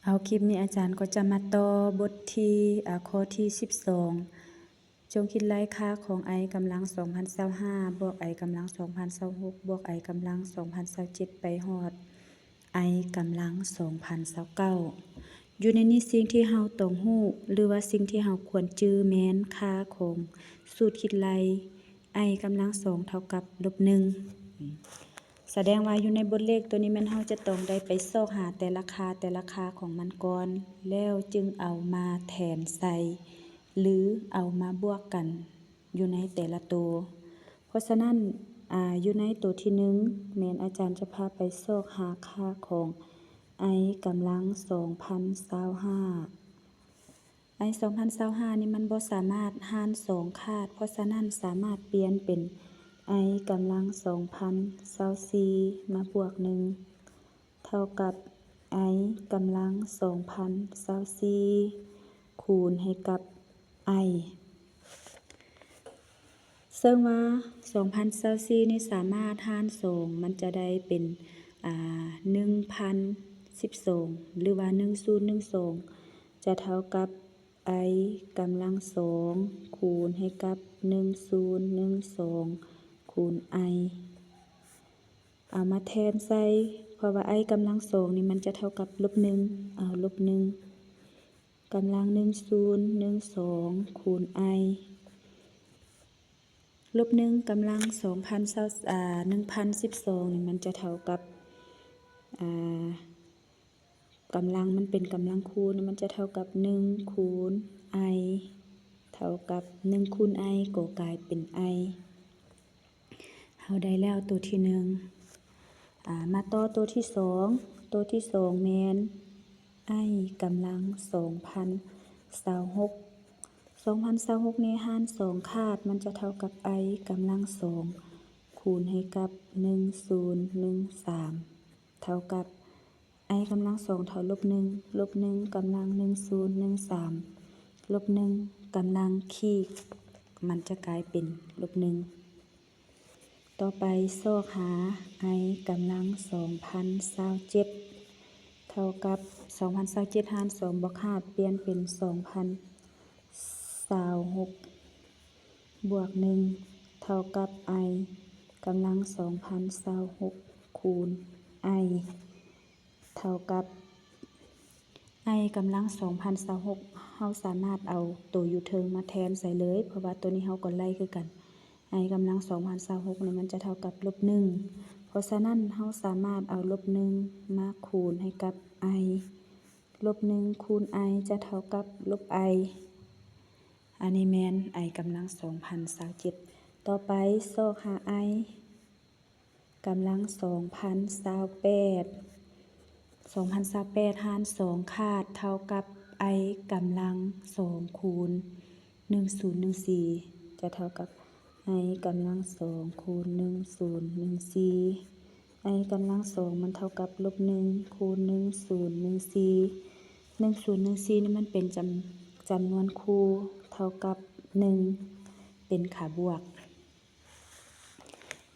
ເອົາ ຄລິບນີ້ອາຈານກໍຈະມາຕໍ່ບົດທີ ອາ ຂໍ້ທີສິບສອງ ຈົ່ງຄິດໄລ່ຄ່າຂອງ i ກຳລັງສອງພັນຊາວຫ້າ ບວກ i ກຳລັງສອງພັນຊາວຫົກ ບວກ i ກຳລັງສອງພັນຊາວເຈັດ ໄປຮອດ i ກຳລັງສອງພັນຊາວເກົ້າ. ຢູ່ໃນນີ້ສິ່ງທີ່ເຮົາຕ້ອງຮູ້ ຫຼືວ່າສິ່ງທີ່ເຮົາຄວນຈື່ແມ່ນຄ່າຂອງສູດຄິດໄລ່ i ກຳລັງສອງເທົ່າກັບລົບໜຶ່ງ. ສະແດງວ່າຢູ່ໃນບົດເລກໂຕນີ້ແມ່ນເຮົາຈະຕ້ອງໄດ້ໄປຊອກຫາແຕ່ລະຄ່າ ແຕ່ລະຄ່າຂອງມັນກ່ອນ ແລ້ວຈຶ່ງເອົາມາແທນໃສ່ ຫຼື ເອົາມາບວກກັນຢູ່ໃນແຕ່ລະໂຕ. ເພາະສະນັ້ນ ອາ ຢູ່ໃນໂຕທີໜຶ່ງ ແມ່ນອາຈານຈະພາໄປຊອກຫາຄ່າຂອງ i ກຳລັງສອງພັນຊາວຫ້າ. i ສອງພັນຊາວຫ້ານີ້ມັນບໍ່ສາມາດຫານສອງຂາດ, ເພາະສະນັ້ນສາມາດປ່ຽນເປັນ i ກຳລັງສອງພັນຊາວສີ່ມາບວກໜຶ່ງ ເທົ່າກັບ i ກຳລັງສອງພັນຊາວສີ່ຄູນໃຫ້ກັບ i ເຊິ່ງວ່າສອງພັນຊາວສີ່ນີ້ສາມາດຫານສອງ ມັນຈະໄດ້ເປັນ ອາ ໜຶ່ງພັນສິບສອງ ຫຼືວ່າໜຶ່ງສູນໜຶ່ງສອງ ຈະເທົ່າກັບ i ກຳລັງສອງຄູນໃຫ້ກັບໜຶ່ງສູນໜຶ່ງສອງຄູນ i ເອົາມາແທນໃສ່ ເພາະວ່າ i ກຳລັງສອງນີ້ມັນຈະເທົ່າກັບລົບໜຶ່ງ ເອົາລົບໜຶ່ງ ກຳລັງໜຶ່ງສູນໜຶ່ງສອງຄູນ i ລົບໜຶ່ງກຳລັງສອງພັນຊາວ ອາ ໜຶ່ງພັນສິບສອງນີ້ມັນຈະເທົ່າກັບ ອາ ກຳລັງມັນເປັນກຳລັງຄູນ ມັນຈະເທົ່າກັບໜຶ່ງຄູນ i ເທົ່າກັບໜຶ່ງຄູນ i ກໍກາຍເປັນ i. ເຮົາໄດ້ແລ້ວໂຕທີໜຶ່ງ ອາ ມາຕໍ່ໂຕທີສອງ ໂຕທີສອງແມ່ນ i ກຳລັງສອງພັນຊາວຫົກ ສອງພັນຊາວຫົກນີ້ຫານສອງຂາດ ມັນຈະເທົ່າກັບ i ກຳລັງສອງຄູນໃຫ້ກັບໜຶ່ງສູນໜຶ່ງສາມ ເທົ່າກັບ i ກຳລັງສອງເທົ່າລົບໜຶ່ງ ລົບໜຶ່ງກຳລັງໜຶ່ງສູນໜຶ່ງສາມ ລົບໜຶ່ງກຳລັງຂີດ ມັນຈະກາຍເປັນລົບໜຶ່ງ. ຕໍ່ໄປຊອກຫາ i ກຳລັງສອງພັນຊາວເຈັດ ເທົ່າກັບ ສອງພັນຊາວເຈັດຫານສອງບວກຫ້າ ປ່ຽນເປັນສອງພັນຊາວຫົກບວກໜຶ່ງ ເທົ່າກັບ i ກຳລັງສອງພັນຊາວຫົກຄູນ i ເທົ່າກັບ i ກຳລັງສອງພັນຊາວຫົກ ເຮົາສາມາດເອົາໂຕຢູ່ເທິງມາແທນໃສ່ເລີຍ ເພາະວ່າໂຕນີ້ເຮົາກໍໄລ່ຄືກັນ i ກຳລັງສອງພັນຊາວຫົກນີ້ມັນຈະເທົ່າກັບລົບໜຶ່ງ ເພາະສະນັ້ນເຮົາສາມາດເອົາລົບໜຶ່ງມາຄູນໃຫ້ກັບ i ລົບໜຶ່ງຄູນ i ຈະເທົ່າກັບລົບ i ອັນນີ້ແມ່ນ i ກຳລັງສອງພັນຊາວເຈັດ. ຕໍ່ໄປຊອກຫາ i ກຳລັງສອງພັນຊາວແປດ ສອງພັນຊາວແປດຫານສອງຂາດເທົ່າກັບ i ກຳລັງສອງຄູນໜຶ່ງສູນໜຶ່ງສີ່ ຈະເທົ່າກັບ i ກຳລັງສອງຄູນໜຶ່ງສູນໜຶ່ງສີ່ i ກຳລັງສອງມັນເທົ່າກັບລົບໜຶ່ງຄູນໜຶ່ງສູນໜຶ່ງສີ່ ໜຶ່ງສູນໜຶ່ງສີ່ນີ້ມັນເປັນຈຳ ຈຳນວນຄູ່ເທົ່າກັບໜຶ່ງ ເປັນຂາບວກ.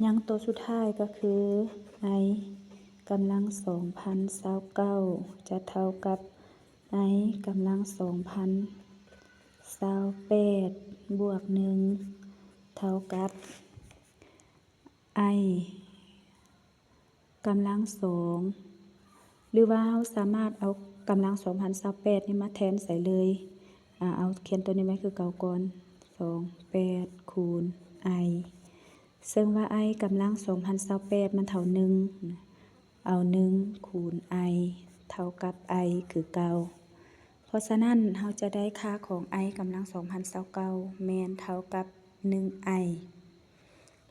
ຍັງໂຕສຸດທ້າຍກໍຄື i ກຳລັງສອງພັນຊາວເກົ້າ ຈະເທົ່າກັບ i ກຳລັງສອງພັນຊາວແປດບວກໜຶ່ງ ເທົ່າກັບ i ກຳລັງສອງ ຫຼືວ່າເຮົາສາມາດເອົາກຳລັງສອງພັນຊາວແປດນີ້ມາແທນໃສ່ເລີຍ. ອາ ເອົາຂຽນໂຕນີ້ໄວ້ຄືເກົ່າກ່ອນ ສອງແປດຄູນ i ເຊິ່ງວ່າ i ກຳລັງສອງພັນຊາວແປດມັນເທົ່າໜຶ່ງ ເອົາໜຶ່ງຄູນ i ເທົ່າກັບ i ຄືເກົ່າ. ເພາະສະນັ້ນ ເຮົາຈະໄດ້ຄ່າຂອງ i ກຳລັງສອງພັນຊາວເກົ້າແມ່ນເທົ່າກັບໜຶ່ງ i.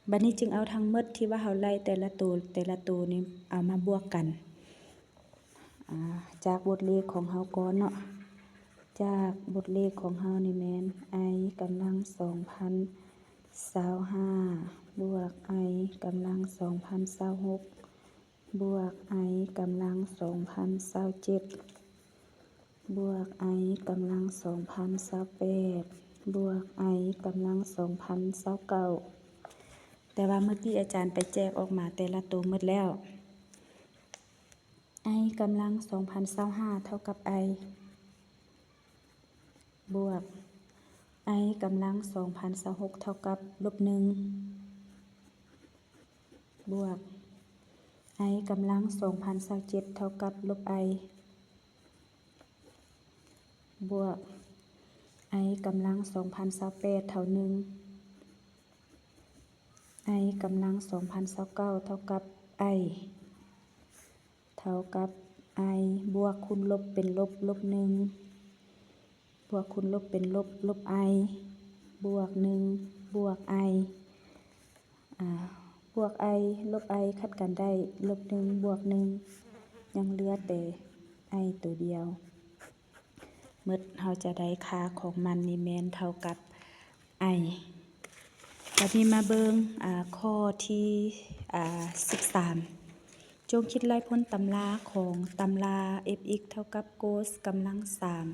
ບັດນີ້ຈຶ່ງເອົາທັງໝົດທີ່ວ່າເຮົາໄລ່ແຕ່ລະໂຕ ແຕ່ລະໂຕນີ້ເອົາມາບວກກັນ ອາ ຈາກບົດເລກຂອງເຮົາກ່ອນເນາະ. ຈາກບົດເລກຂອງເຮົານີ້ແມ່ນ i ກຳລັງສອງພັນຊາວຫ້າ ບວກ i ກຳລັງສອງພັນຊາວຫົກ ບວກ i ກຳລັງສອງພັນຊາວເຈັດ ບວກ i ກຳລັງສອງພັນຊາວແປດ ບວກ i ກຳລັງສອງພັນຊາວເກົ້າ. ແຕ່ວ່າເມື່ອກີ້ອາຈານໄປແຈກອອກມາແຕ່ລະໂຕໝົດແລ້ວ. I ກຳລັງສອງພັນຊາວຫ້າເທົ່າກັບ I ບວກ I ກຳລັງສອງພັນຊາວຫົກເທົ່າກັບລົບໜຶ່ງ ບວກ I ກຳລັງສອງພັນຊາວເຈັດເທົ່າກັບລົບ I ບວກ I ກຳລັງສອງພັນຊາວແປດເທົ່າໜຶ່ງ I ກຳລັງສອງພັນຊາວເກົ້າເທົ່າກັບ I ເທົ່າກັບ I ບວກຄູນລົບເປັນລົບ ລົບໜຶ່ງ ບວກຄູນລົບເປັນລົບ ລົບ I ບວກໜຶ່ງ ບວກ I ອາ ບວກ I ລົບ I ຂັດກັນໄດ້ ລົບໜຶ່ງ ບວກໜຶ່ງ ຍັງເຫຼືອແຕ່ I ໂຕດຽວ. ໝົດ ເຮົາຈະໄດ້ຄ່າຂອງມັນນີ້ແມ່ນເທົ່າກັບ I. ບັດນີ້ມາເບິ່ງ ອາ ຂໍ້ທີ ອາ ສິບສາມ ຈົ່ງຄິດໄລ່ພົນຕຳລາຂອງຕຳລາ F x ເທົ່າກັບ cos ກຳລັງສາມ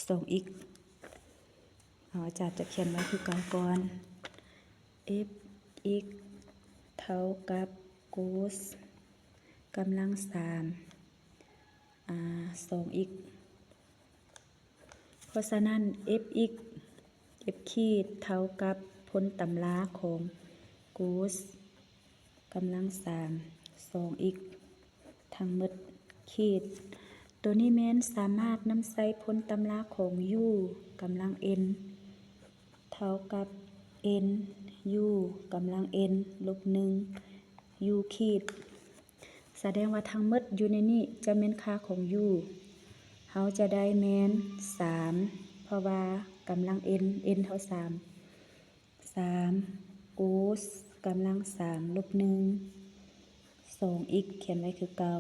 ສອງ x ເອົາ ອາຈານຈະຂຽນໄວ້ຄືເກົ່າກ່ອນ F x ເທົ່າກັບ cos ກຳລັງສາມ ອາ ສອງ x ເພາະສະນັ້ນ F x F ຂີດເທົ່າກັບພົນຕຳລາຂອງ cos ກຳລັງສາມ ສອງ x ທັງໝົດ ຂີດ ໂຕນີ້ແມ່ນສາມາດນຳໃຊ້ພົນຕຳລາຂອງ u ກຳລັງ n ເທົ່າກັບ n u ກຳລັງ n ລົບໜຶ່ງ u ຂີດ ສະແດງວ່າທັງໝົດຢູ່ໃນນີ້ຈະແມ່ນຄ່າຂອງ u ເຮົາຈະໄດ້ແມ່ນສາມ ເພາະວ່າກຳລັງ n n ເທົ່າສາມ ສາມ cos ກຳລັງສາມລົບໜຶ່ງ ສອງ x ຂຽນໄວ້ຄືເກົ່າ.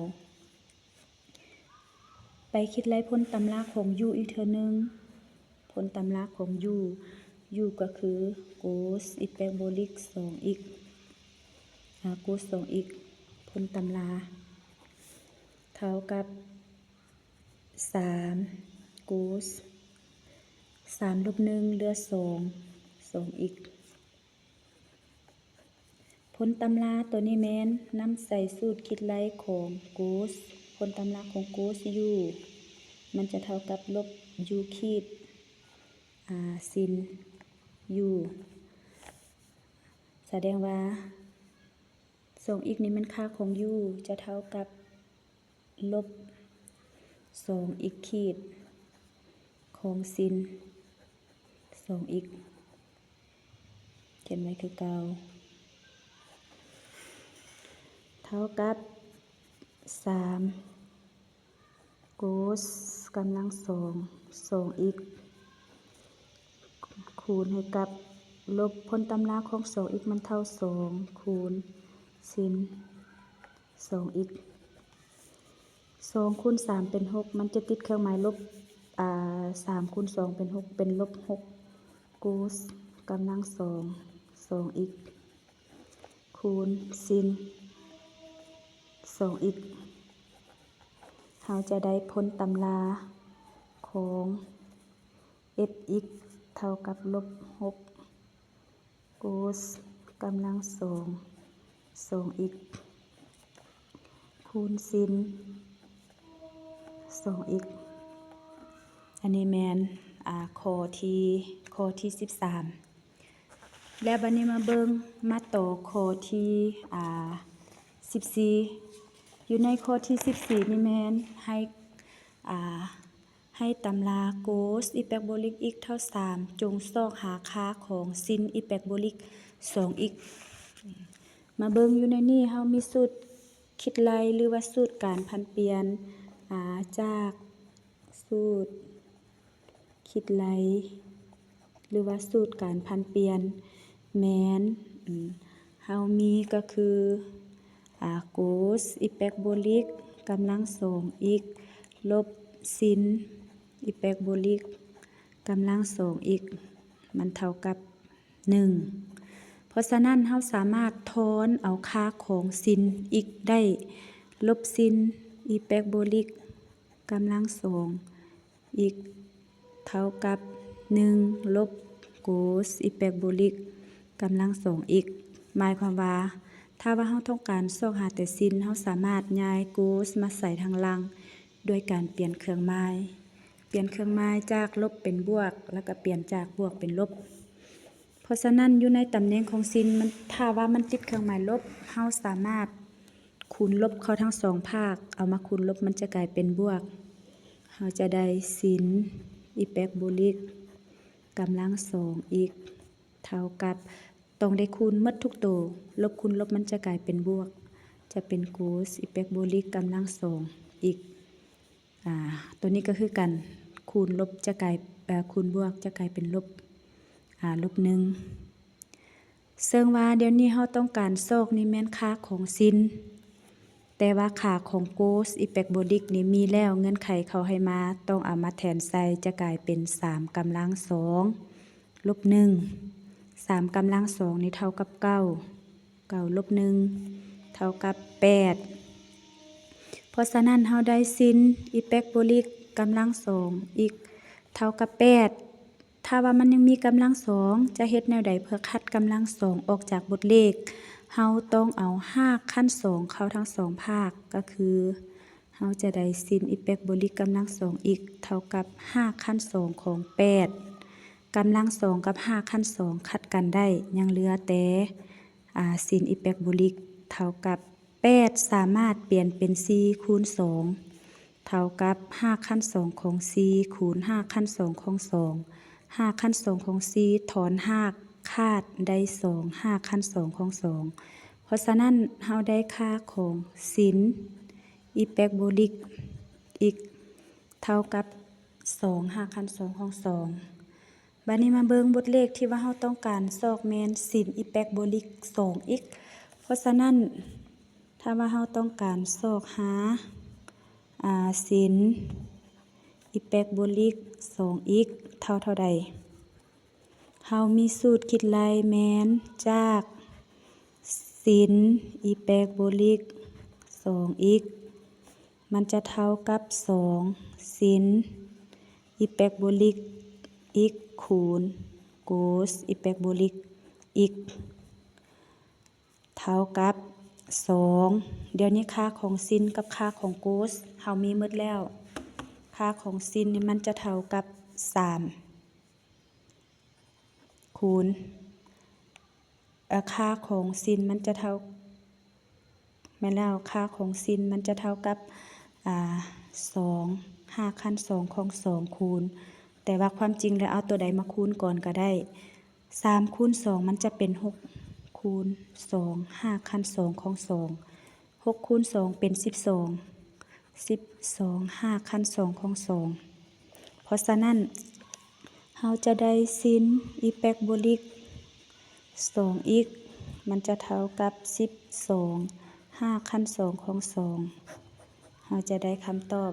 ໄປຄິດໄລ່ພົນຕຳລາຂອງ u ອີກເທື່ອໜຶ່ງ ພົນຕຳລາຂອງ u u ກໍຄື cos ອີແປກໂບລິກ ສອງ x ອາ cos ສອງ x ພົນຕຳລາ ເທົ່າກັບ ສາມ cos ສາມລົບໜຶ່ງເຫຼືອສອງ ສອງ x ພົນຕຳລາໂຕນີ້ແມ່ນນຳໃສ່ສູດຄິດໄລ່ຂອງ cos ພົນຕຳລາຂອງ cos u ມັນຈະເທົ່າກັບລົບ u ຂີດ ອາ ຊິນ u ສະແດງວ່າ ສອງ x ນີ້ແມ່ນຄ່າຂອງ u ຈະເທົ່າກັບ ລົບ ສອງ x ຂີດ ຂອງຊິນ ສອງ x ຂຽນໄວ້ຄືເກົ່າ ເທົ່າກັບ ສາມ cos ກຳລັງສອງ ສອງ x ຄູນໃຫ້ກັບລົບ ພົນຕຳລາຂອງ ສອງ x ມັນເທົ່າ ສອງ ຄູນ ຊິນ ສອງ x ສອງຄູນສາມເປັນຫົກ ມັນຈະຕິດເຄື່ອງໝາຍລົບ ອາ ສາມຄູນສອງເປັນຫົກ ເປັນລົບຫົກ cos ກຳລັງສອງ ສອງ x ຄູນ ຊິນ ສອງ x ເຮົາຈະໄດ້ພົນຕຳລາຂອງ f x ເທົ່າກັບລົບຫົກ cos ກຳລັງສອງ ສອງ x ຄູນ ຊິນ ສອງ x ອັນນີ້ແມ່ນ ອາ ຂໍ້ທີ ຂໍ້ທີສິບສາມ ແລ້ວບັດນີ້ມາເບິ່ງ ມາຕໍ່ຂໍ້ທີ ອາ ສິບສີ່ ຢູ່ໃນຂໍ້ທີສິບສີ່ນີ້ແມ່ນໃຫ້ ອາ ໃຫ້ຕຳລາ cos ອີແປກໂບລິກ x ເທົ່າສາມ ຈົ່ງຊອກຫາຄ່າຂອງຊິນອີແປກໂບລິກ ສອງ x ມາເບິ່ງຢູ່ໃນນີ້ ເຮົາມີສູດຄິດໄລ່ ຫຼືວ່າສູດການຜັນປ່ຽນ ອາ ຈາກສູດຄິດໄລ່ ຫຼືວ່າສູດການຜັນປ່ຽນ ແມ່ນ ເຮົາມີກໍຄື ອາ cos ອີແປກໂບລິກ ກຳລັງສອງ x ລົບຊິນອີແປກໂບລິກ ກຳລັງສອງ x ມັນເທົ່າກັບໜຶ່ງ ເພາະສະນັ້ນ ເຮົາສາມາດທອນເອົາຄ່າຂອງຊິນ x ໄດ້ ລົບຊິນອີແປກໂບລິກ ກຳລັງສອງ x ເທົ່າກັບໜຶ່ງ ລົບ cos ອີແປກໂບລິກ ກຳລັງສອງ x ໝາຍຄວາມວ່າ ຖ້າວ່າເຮົາຕ້ອງການຊອກຫາແຕ່ຊິນ, ເຮົາສາມາດຍ້າຍໂກສມາໃສ່ທາງຫຼັງດ້ວຍການປ່ຽນເຄື່ອງໝາຍ. ປ່ຽນເຄື່ອງໝາຍຈາກລົບເປັນບວກ ແລ້ວກໍປ່ຽນຈາກບວກເປັນລົບ. ເພາະສະນັ້ນ, ຢູ່ໃນຕຳແໜ່ງຂອງຊິນ, ມັນ, ຖ້າວ່າມັນຕິດເຄື່ອງໝາຍລົບ, ເຮົາສາມາດຄູນລົບເຂົ້າທັງສອງພາກ, ເອົາມາຄູນລົບມັນຈະກາຍເປັນບວກ. ເຮົາຈະໄດ້ຊິນອີແປກໂບລິກກຳລັງສອງອິກ ເທົ່າກັບ, ຕ້ອງໄດ້ຄູນໝົດທຸກໂຕ, ລົບຄູນລົບມັນຈະກາຍເປັນບວກ, ຈະເປັນໂກສອີແປກໂບລິກກຳລັງສອງອິກ. ອາ ໂຕນີ້ກໍຄືກັນ, ຄູນລົບຈະກາຍ, ເອີ ຄູນບວກຈະກາຍເປັນລົບ, ອາ ລົບໜຶ່ງ. ເຊິ່ງວ່າດຽວນີ້ເຮົາຕ້ອງການຊອກນີ້ແມ່ນຄ່າຂອງຊິນ, ແຕ່ວ່າຄ່າຂອງໂກສອີແປກໂບລິກນີ້ມີແລ້ວ, ເງື່ອນໄຂເຂົາໃຫ້ມາ, ຕ້ອງເອົາມາແທນໃສ່, ຈະກາຍເປັນສາມກຳລັງສອງ ລົບໜຶ່ງ. ສາມກຳລັງສອງນີ້ເທົ່າກັບເກົ້າ, ເກົ້າລົບໜຶ່ງເທົ່າກັບແປດ. ເພາະສະນັ້ນເຮົາໄດ້ຊິນອີແປກໂບລິກກຳລັງສອງອິກເທົ່າກັບແປດ. ຖ້າວ່າມັນຍັງມີກຳລັງສອງ, ຈະເຮັດແນວໃດເພື່ອຄັດກຳລັງສອງອອກຈາກບົດເລກ? ເຮົາຕ້ອງເອົາຮາກຂັ້ນສອງເຂົ້າທັງສອງພາກ, ກໍຄືເຮົາຈະໄດ້ຊິນອີແປກໂບລິກກຳລັງສອງອິກເທົ່າກັບຮາກຂັ້ນສອງຂອງແປດ. ກຳລັງສອງກັບຮາກຂັ້ນສອງຂັດກັນໄດ້, ຍັງເຫຼືອແຕ່ ອາ ຊິນອີແປກໂບລິກເທົ່າກັບແປດ ສາມາດປ່ຽນເປັນສີ່ຄູນສອງ ເທົ່າກັບຮາກຂັ້ນສອງຂອງສີ່ຄູນຮາກຂັ້ນສອງຂອງສອງ, ຮາກຂັ້ນສອງຂອງສີ່ຖອນຮາກຂາດໄດ້ສອງຮາກຂັ້ນສອງຂອງສອງ. ເພາະສະນັ້ນເຮົາໄດ້ຄ່າຂອງຊິນອີແປກໂບລິກອິກເທົ່າກັບສອງຮາກຂັ້ນສອງຂອງສອງ. ບາດນີ້ມາເບິ່ງບົດເລກທີ່ວ່າເຮົາຕ້ອງການຊອກແມ່ນຊິນອີແປກໂບລິກສອງອິກ. ເພາະສະນັ້ນ ຖ້າວ່າເຮົາຕ້ອງການຊອກຫາ ອາ ຊິນອີແປກໂບລິກສອງອິກເທົ່າເທົ່າໃດ? ເຮົາມີສູດຄິດໄລ່ແມ່ນຈາກຊິນອີແປກໂບລິກສອງອິກ ມັນຈະເທົ່າກັບສອງຊິນອີແປກໂບລິກອິກຄູນໂກສອີແປກໂບລິກອິກ ເທົ່າກັບສອງ. ດຽວນີ້ຄ່າຂອງຊິນກັບຄ່າຂອງໂກສເຮົາມີໝົດແລ້ວ. ຄ່າຂອງຊິນນີ້ມັນຈະເທົ່າກັບສາມ ຄູນ ເອີ ຄ່າຂອງຊິນມັນຈະເທົ່າ, ແມ່ນແລ້ວ, ຄ່າຂອງຊິນມັນຈະເທົ່າກັບ ອາ ສອງຮາກຂັ້ນສອງຂອງສອງຄູນ, ແຕ່ວ່າຄວາມຈິງແລ້ວເອົາຕົວໃດມາຄູນກ່ອນກໍໄດ້. ສາມຄູນສອງມັນຈະເປັນຫົກຄູນສອງຮາກຂັ້ນສອງຂອງສອງ. ຫົກຄູນສອງເປັນສິບສອງ, ສິບສອງຮາກຂັ້ນສອງຂອງສອງ. ເພາະສະນັ້ນ ເຮົາຈະໄດ້ຊິນອີແປກໂບລິກສອງອິກ ມັນຈະເທົ່າກັບສິບສອງຮາກຂັ້ນສອງຂອງສອງ. ເຮົາຈະໄດ້ຄຳຕອບ